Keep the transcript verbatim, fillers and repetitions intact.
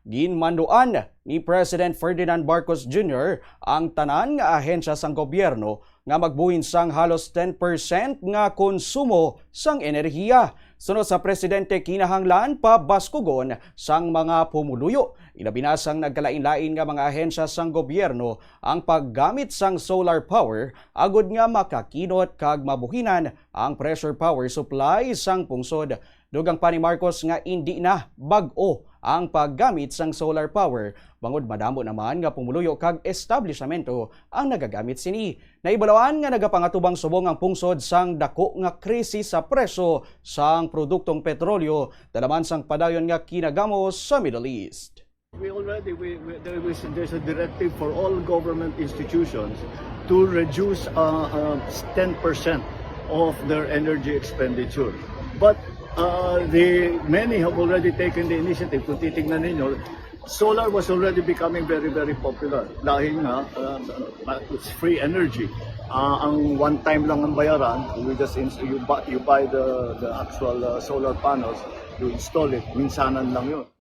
Ginmanduan ni President Ferdinand Marcos Junior ang tanan nga ahensya sang gobyerno nga magbuhin sang halos ten percent nga konsumo sang enerhiya. Sunod sa presidente, kinahanglan pabaskugon sang mga pumuluyo, ilabi na sang nagkalain-lain nga mga ahensya sang gobyerno, ang paggamit sang solar power agud nga makakinot kag mabuhinan ang pressure power supply sang pungsod. Dugang pa ni Marcos nga indi na bag-o ang paggamit sang solar power, bangod madamo naman nga pumuluyo kag establisamento ang nagagamit sini. Nahibaloan nga nagapangatubang subong ang pungsod sang dako nga krisis sa presyo sang produktong petrolyo, dala man sang padayon nga kinagamos sa Middle East. We already, we, we, there is, there's a directive for all government institutions to reduce uh, uh, ten percent of their energy expenditure. But uh, the many have already taken the initiative. Kung titingnan ninyo, solar was already becoming very, very popular. Dahil nga, uh, it's free energy. Uh, ang one time lang ang bayaran, you just ins- you buy, you buy the, the actual uh, solar panels, you install it, minsanan lang yun.